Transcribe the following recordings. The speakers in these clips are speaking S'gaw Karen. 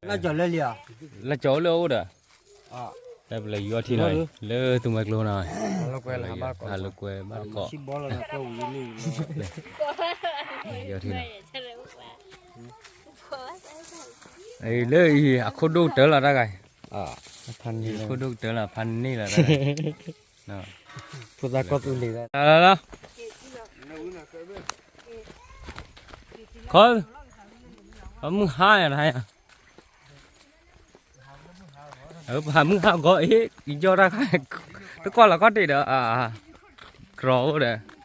လၢကၠီၤလၢလံဧါ, လၢကၠီၤအိၣ်လၢအအိၣ်ဒီး, လၢပလဲၤယူၤအီထံနီၤ, လၢသူမွဲကျိနီၤ, ဟးလိာ်ကွဲ, ဟးလိာ်ကွဲဘၣ်တကိး, ယူၤအီထံနီၤ, လၢအံၤအခိၣ်ဒိၣ်ကတၢၢ်လီၤတၢ်ဂၤ, အခိၣ်ဒိၣ်ကတၢၢ်လီၤဖးန့ၢ်လီၤ, ဖိသၣ်ကီၢ်သူလ့ၤ, လၢလၢလၢ, ခီ, အမုၢ်ဟါယၤတဟါယၤ, ပဟးမုၢ်ဟါဂီၤအံၤ ယီၢ်တၢ်ခါ, တကွၢ်လီၤခီၣ်တ့ၢ်ဒီး, ကရီအိၣ်ဒီး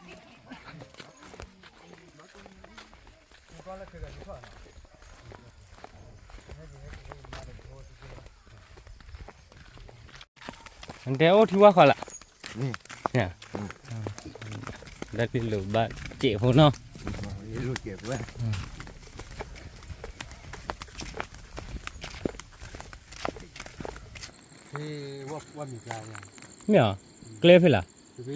နတဲအိၣ်ထံဝါဃီလၢ်, လၢပလိာ်ဘၣ်စဲးဖိနီၤ, မ့ၢ်အီၤ, ကျဲဖဲလၢ်, မ့ၢ်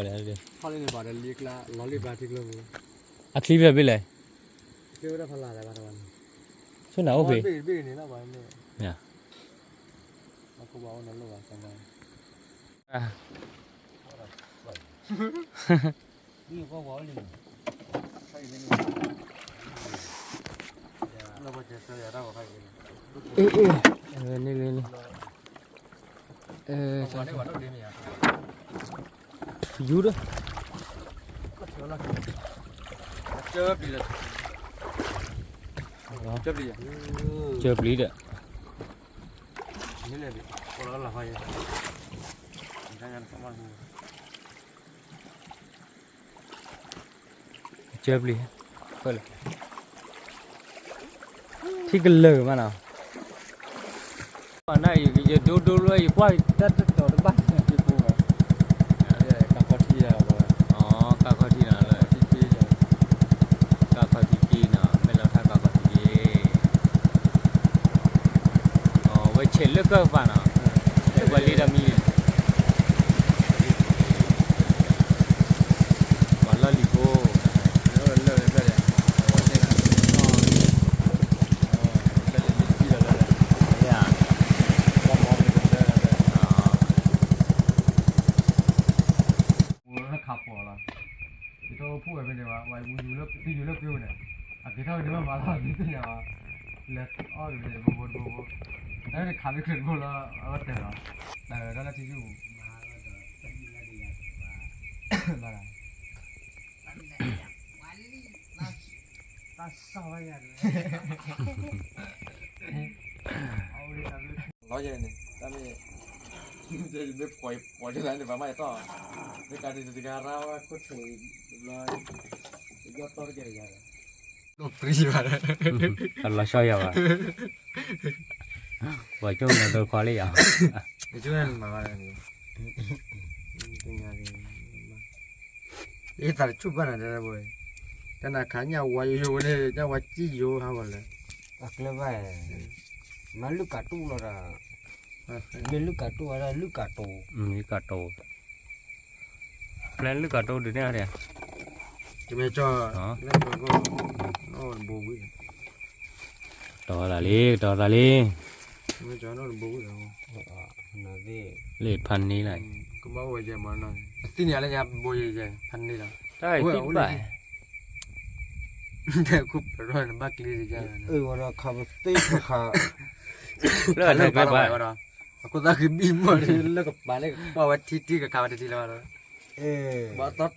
အီၤ, အချံဖဲဖဲလဲၣ်, ဆိနၤအိၣ်ဖဲ, အ့ၣ်, ယူၤဒီး, ကၢပျံၤဒီး, ကၢပျံၤ, ထံကလၢာ်မးနီၤ, နယဒိဒိလၢယကွၢ်တၢ်တတီၤတဘၣ်, ကါခီထံ, ကါခီထံနီၤ, ကါခီထံက့နီၤ, မ့ၢ်လီၤထါကါခီထံက့, အဝဲဆဲးလၢကၢၢ်ပၤနီၤ, လၢပှၤလံတၢ်မံန့ၣ် ပှၤလီၢ်လံၤဖိ, လၢခးပီၤလီၤ, ယထီၣ်အိၣ်ဖှိၣ်ဝဲဖဲန့ၣ်ဘၣ်, ဝဲယူၤလၢက့ဝဲန့ၣ်, အက့ၤထီၣ်ဝဲန့ၣ်ဘၣ်မၤလီၤဒ်သ့ၣ်ညါဘၣ်, လဲၤအီၣ်က့ၤဝဲန့ၣ်တဘိဘိတဘိဘိ, တၢ်န့ၣ်ခးလၢချၢတဘိလီၤ, အဝဲတၢၤလီၤ, တၢၤဝဲဒၣ်လၢထံဆူၣ်ပူၤ လီၤယဲန့ၣ် တၢ်မ့ၢ် ယမ့ၢ်ပိာ်ယလၢန့ၣ် ပှၤမၤယတီၢ်, မ့ၢ်ကးဒံးတဂၤရၢ်ဝဲခိၣ်ထံးဘျီ, ယတီၢ်တကဲယၤ, လီၤပြံဘၣ်, လီၤဆီယၤဘၣ်, ပှၤကၠိၣ်နၤဒိခွါလံယၤ, ကၠိၣ်နၤမၤဘၣ်, ယသးတဆူၣ်ဘၣ်နၤတဲဘိ, တၢ်နၤခးညၣ်ဝါယိယိန့ၣ် ညၣ်ဝါစံၣ်ယိဟးဂီၤလၢ, အကျဲဘၣ်, မၤလုၢ်ကးတူၢ်လီၤဒီး, မ့ၢ်လုၢ်ကးတူၢ်ဝဲဒၣ်လုၢ်ကးတိၤ, လုၢ်ကးတိၤ, ပျဲလုၢ်ကးတိၤဒုးန့ၣ်, ကမ့ၢ်ကၠီ, ဘိဝံၤ, ကတီၤသးလံ ကတီၤသးလံ, လၢဖးန့ၢ်လၢ, ကဘၣ်အိၣ်ဝဲယဲမၤနီၤ, အသံၣ်န့ၣ်လၢညါဘိယဲယဲ, ဖးန့ၢ်လီၤ, တၢ်အံၤသံၣ်ဘၣ်, တဲခုပရီနဘၣ်ကျဲယဲ, အဝဲဒီးခးပသ့ၣ်ခါ, လၢအတၢ်ကဲဘၣ်ဝဲဒီး, အခိၣ်သၣ်ဃံဘံၣ်မီၢ်လၢကပၤန့ၣ် ကကွၢ်ဝဲထံထံကခးဝဲတထံလၢၤဘၣ်ဒီး, ဘၣ်တီတီ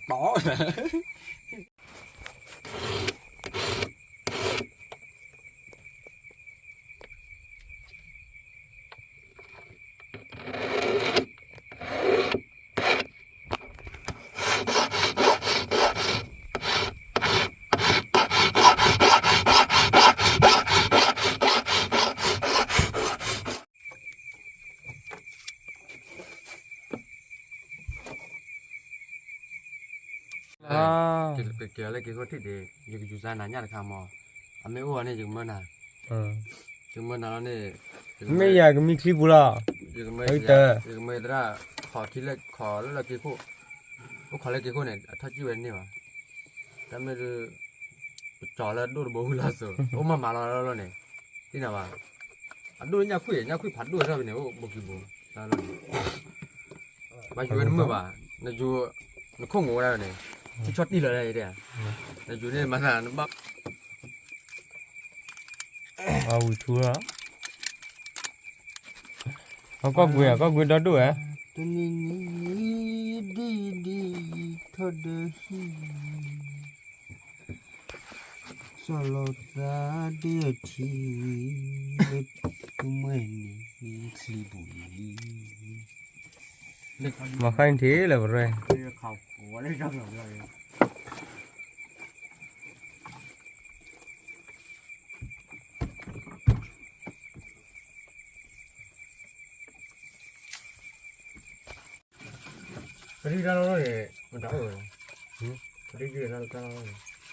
ကကဲလၢက့ၤခိၣ်ထံၣ်ဒံး ယကယူၤစါနၤညၣ်တခါမး, အမ့ၢ်အိၣ်အီၤန့ၣ် ယကမၢနၤ, ယကမၢနၤလီၤန့ၣ်, မ့ၢ်ယၤကမံချံပူၤလီၤ, ယကမၢ, ယကမၢသရၣ်, ခီထံလၢခီလၢလၢက့ၤခိၣ်, အိၣ်ခိးလၢက့ၤခိၣ်န့ၣ် အထီၣ်ကံၣ်ဝဲန့ၢ်ဘၣ်. တၢ်မ့ၢ်ဒုး ပကၠီၤလၢဒိၣ်တဘိဝံၤလီၤစိၤ အိၣ်မးမးလီၤလီၤလီၤန့ၣ် သ့ၣ်နၤဘၣ်. အဒိၣ်ညၣ်ခွံၣ် ညၣ်ခွံၣ်ဖးဒိၣ်ထီၣ်ဖဲန့ၣ် အိၣ်ဘိကံဘိ တၢ်လီၤန့ၣ် ဘၣ်ယူၤဝဲတမုာ်ဘၣ်. နယူၤ နခိၣ်ငိးဝဲဒၣ်န့ၣ် ထံဆီၣ်တံၢ်လီၤဒၣ်အံၤတဲ. နယူၤန့ၣ်မၤသးနဘၣ် အဝံၤထူလီၤ. အကီၢ်ကွ့ၤ အကီၢ်ကွ့ၤဒီဒိၣ်ဧါ. တနံၤနံၤ ဒ်ဒ် ထီၣ်ဒီးဟံၣ် စီၤလီၤသးဒ်အထ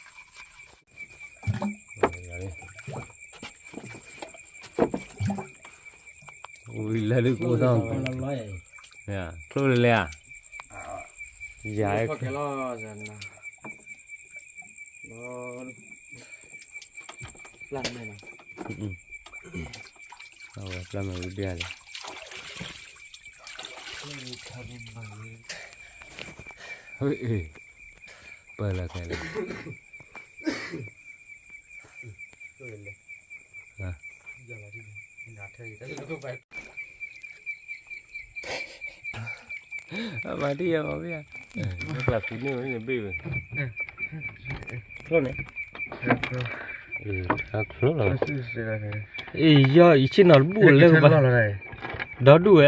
ံ လၢကမှဲၣ်န့ၣ် ချံပူၤလံ. မၤဃါအံၤထံလၢပရဲ ပရံတၢ်လီၢ်လီၢ်န့ၣ် မတၤအိၣ်ဝဲလီၤ. ပရံတၢ်လီၢ်လီၢ်န့ၣ် ဝံၤလၢဒုးကိးသီၣ် ချိၣ်လဲၤလဲၤဧါ. ယၤ ပျၢ်မဲာ်ဝံၤဒၣ်လံ. ပၢၢ်လၢခဲလၢာ် အမၤတံၢ်ယၤမၤဘ့ၣ်ဧါ, ကျးသူန့ၢ်ဝဲန့ၣ်ဘ့ၣ်ဝဲ, ချိၣ်န့ၣ်, ချိၣ်လီၤ, အံၤ ယီၢ်ယဆ့ၣ်နီၤတဘူၣ်လၢကဘၣ်, ဒီဒူၣ်ဝဲ,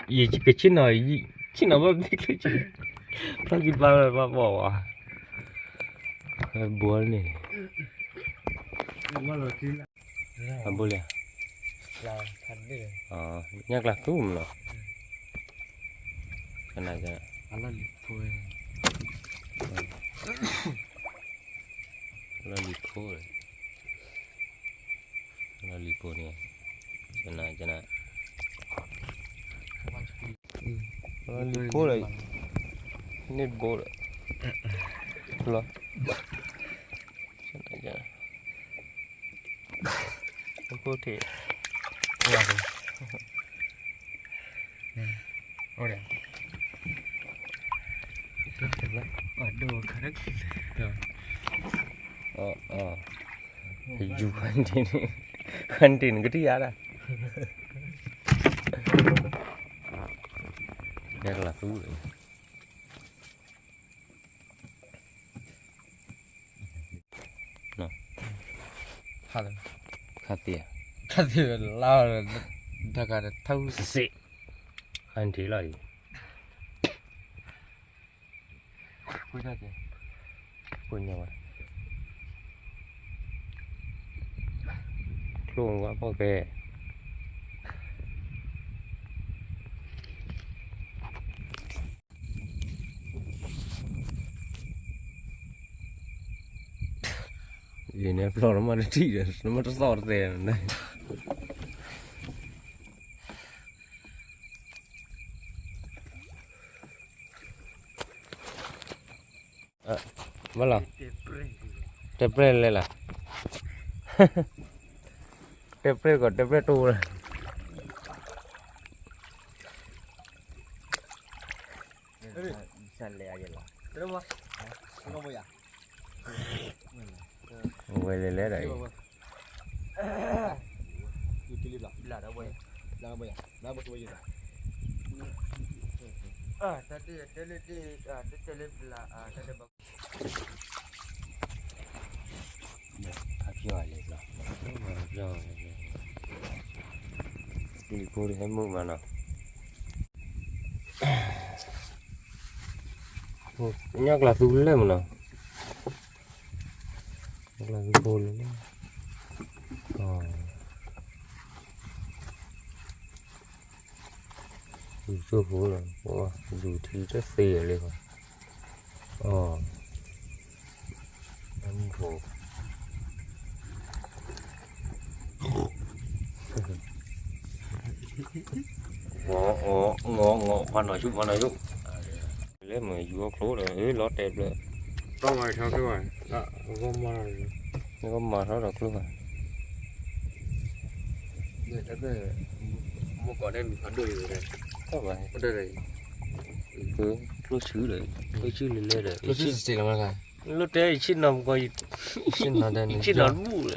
ယကဆ့ၣ်နီၤ, ဆ့ၣ်နီၤဘၣ်ဘ့ၣ်ချ့ဆ့, ဖျီၣ်ကံဘါဝဲဘၣ်ဘီၣ်ဝဲ, ဘိန့ၣ် အဘိလံ, ညၣ်ကျးသူမနီၤ, ကနၣ်ကနၣ်, လီၤလံၤဖိ, လီၤလံၤဖိန့ၣ်, ကနၣ်ကနၣ်, လီၤလံၤဖိလီၤ, န့ၢ်ဘိလီၤ, လီၤ, ကနၣ်ကနၣ်. အဃိထံး, အိၣ်ဒီး, အဒိၣ်ခါ, ယူၤခါန့ၣ်, ခါန့ၣ်နကထံၣ်အါဒၣ်, ကလၤသူလီၤ. ခါသ့, ခါသ့လါ, တၢ်ကါတထူၣ်စ့ၢ်, ခါထံးလီၤအံၤ, ကွၢ်ညါဝဲ, ချိၣ်ဝဲဖီၣ်ကဲ အံၤန့ၣ် ပျီနမ့ၢ်တထံၣ်ဒီး နမ့ၢ်တသီၣ်တသဲန့ၣ်, ဘၣ်လီၤ, တဲပျဲၢ်လဲၣ်လီၤ, တဲပျဲၢ်ကီး တဲပျဲၢ်တိၢ်လီၤ. ဝဲလဲၤလဲၤဒီးအံၤ, ဖးဖျီၣ်လဲၤလီၤ, လံၤဖိတဟဲမုာ်မးနီၤ, ညၣ်ကျးသူလဲၣ်မးနီၤ, ညၣ်ကျးသူဖိလဲၣ်, ယူၤစိၢ်ဖိလီၤ, ယူၤထံတသ့လၢၤဘၣ်, အီၤ, အမုၢ်ဖိ, ငီၤ, ငီၤ, ငီၤ, ဖးနီၤဆူၣ်, ဖးနီၤဆူၣ်, မ့ၢ်ယူၤအီၣ်ကျိဒီး လီၤတဲာ်ဘျၢၣ်, နကမၤထီၣ်ဒီးကျိဘၣ်, ကျိဆူဒီး ကျိဆူလၢလဲၣ်ဒီး လီၤတဲာ်ယဆ့ၣ်နီၤမကီး, ယဆ့ၣ်နီၤတဘူၣ်လၢ ပ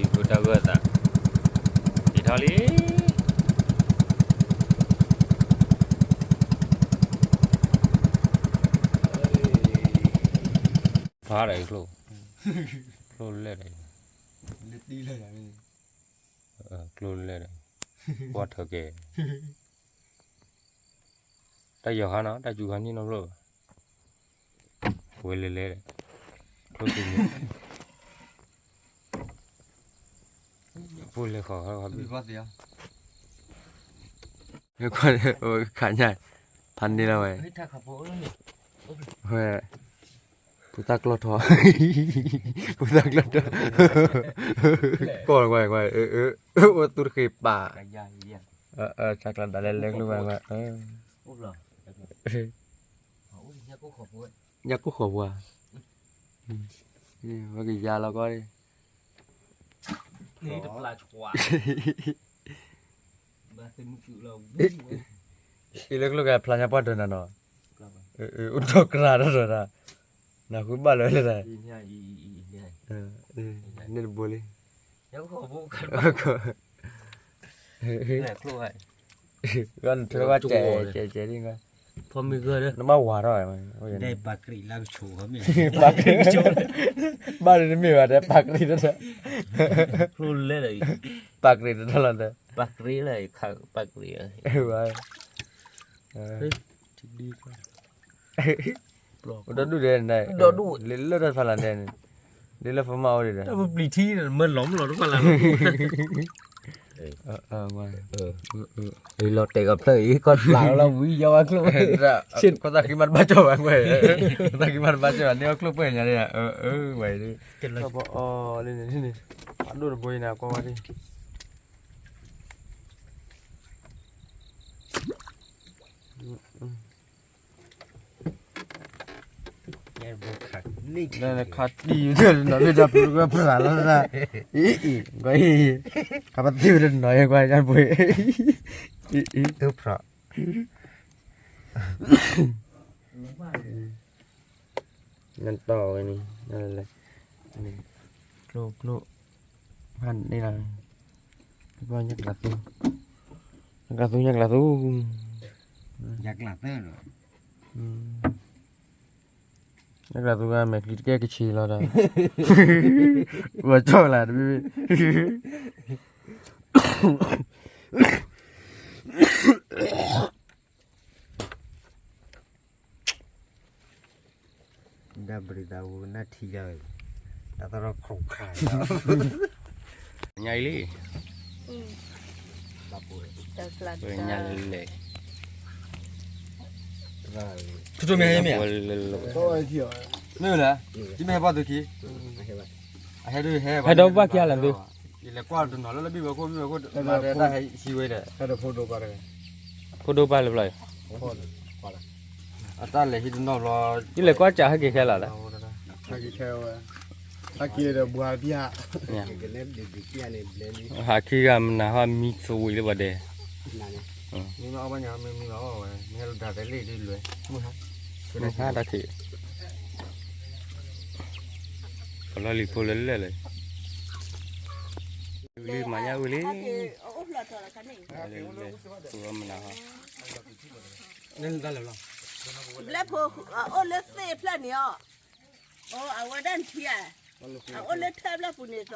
ယူၤပူၤတၢ်ဂၢၢ်သး, က့ၤထီၣ်လံ, ဖျါဒီးကျိ, ကျိလဲၣ်ဒီး, ကျိလဲၣ်ဒီး, ကွၢ်ထၢက့ၤ တၢ်ယီၤခါနီၤ တၢ်စူၤခါန့ၣ်နီတဘျီဘၣ်, ဝဲလဲၤလဲၤဒီး, ထိၣ်သူမ့ၢ်, ဖိလဲၤဃီၤခါခီဘံၣ်, ခးညါ, ဖးန့ၢ်လီၤဝဲ, ဝဲ, ဖိသၣ်ကျီၢ်ထီ, ဖိသၣ်ကျီၢ်ထီ, ကီၢ်လၢကွၢ်ကွၢ်, အိၣ်သူတဃ့ပာ်, စးကျါဒၣ်လဲလဲကျိဘၣ်ကွၢ်, ညၣ်ကိၢ်ဃီၤပှၤ, ဝဲကယၤလီၤကီၢ်, အံၤလၢကျိကဖျါညါပှၢ်ဒၢနၤနီၤ, အိၣ်ဒီးကြၤဒီးဒီး, နဃုဘၣ်လၢလဲၣ်, န့ၣ်တဘိလံ, နဘၣ်ဝၤထီၣ်, ဘၣ်လၢနမ့ၢ်ဘၣ်ဒီး ပာ်ကရံၣ်တထီၣ်, ပာ်ကရံၣ်တထီၣ်လီၤဒီး, ပာ်ကရံၣ်, ဒီဒူၣ်ဒဲးန့ၣ်, လၢလၢတၢ်ဖးလၢ်ဒဲးန့ၣ်, လၢလၢပမၤအိၣ်ဒံးဒီး, ပျံၤထံမၢလီၤမလီၤတဖၣ်လၢ်လီၤ, လီၤတဲာ်ကဖျၢၣ်အံၤ ကီၢ်ဖျါလီၤဝံၤ ယီၤဝဲကျိၣ်, ခိၣ်သၣ်ဃံမးတဘၣ်ကၠီၣ်ဘၣ်ကွၢ်, ခိၣ်သၣ်ဃံမးတဘၣ်ကၠီၣ်ဘၣ် န့ၢ်အီၣ်ကျိၣ်ပှဲၤညါန့ၣ်, ဝဲ, အဒိၣ်တဘိအံၤန့ၣ် ကွၢ်ဝဲဒၣ် ခးတံၢ်နီၤ လၢတၢ်ပူၤကပြးလီၤတၢ်, အံၤ, ခးပသံဝဲတနီၤ ကွၢ်ညါဘိ, အံၤ, နတီၢ်ဝဲန့ၣ်, ကျိၣ်ကျိၣ်, ဖးန့ၢ်လီၤ, ညၣ်ကျးသူ, ညၣ်ကျးသူ, ညၣ်ကျးသူ, ညၣ်ကျးသူ, ညၣ်ကျးသူကမဲာ်ချံတကဲကဆံးလီၤဒီး, ဝဲကၠီၣ်လၢတဘ့ၣ်ဘ့ၣ် ဒၣ်ဘြံၤသးဝူနၢ်ထံယၤဝဲ, တၢ်သရၣ်ခိၣ်ခါ, ညါအံၤလံ, ညါလဲၣ်, ထူထူမ့ၢ်ဟဲမ့ၢ်ဧါ, မ့ၢ်ဝဲလဲၣ်, ယမ့ၢ်ဟဲပှၢ်သုခံ, အဟဲဒုးဟဲ, ဟဲဒီးဘၣ်ခံဂၤလဲၣ်သု ယလဲၤကွၢ်တနီၤလၢလၢဘံၣ်ဝဲခိၣ်ဘံၣ်ဝဲခိၣ် မၤတဲတၢ်ဟဲဟံးဝဲဒီး, ဖိဒိၣ်ပၢ်လၢဘျီ, အတၢ်လဲၤဟံးတနီၤဘျီ, ယလဲၤကွၢ်စးဟဲက့ၤခဲလၢာ်လဲၣ်, ဟဲက့ၤခဲဝဲ, ဟဲက့ၤဒီးဘှါပျၢ်, ဟးခံဂၤမနၤဟီမံသဝံးလၢပှၤဒဲး, မ့ၢ်မ့ၢ်အီၣ်ဘၣ်ညါမ့ၢ်မ့ၢ်အီၣ်ဝဲ မ့ၢ်ဟဲလီၤဒၣ်တဲလံဒ်လွဲၢ်, မ့ၢ်ဟါတၢ်ခံး ပလီၢ်လံၤဖိလၢလၢၢ်လၢ, ဝံၤလံမၤညၣ်ဝံၤလံ, လဲၤလဲၤ, မနၤဟီ, ဘျဲၣ်ဖိအိၣ်လၢသ့ၣ်ဖျၢၣ်န့ၣ်အီၤ, အဝဲဒၣ်နထံဧါ, အအိၣ်လၢထၢဖျၢၣ်ပူၤန့ၣ်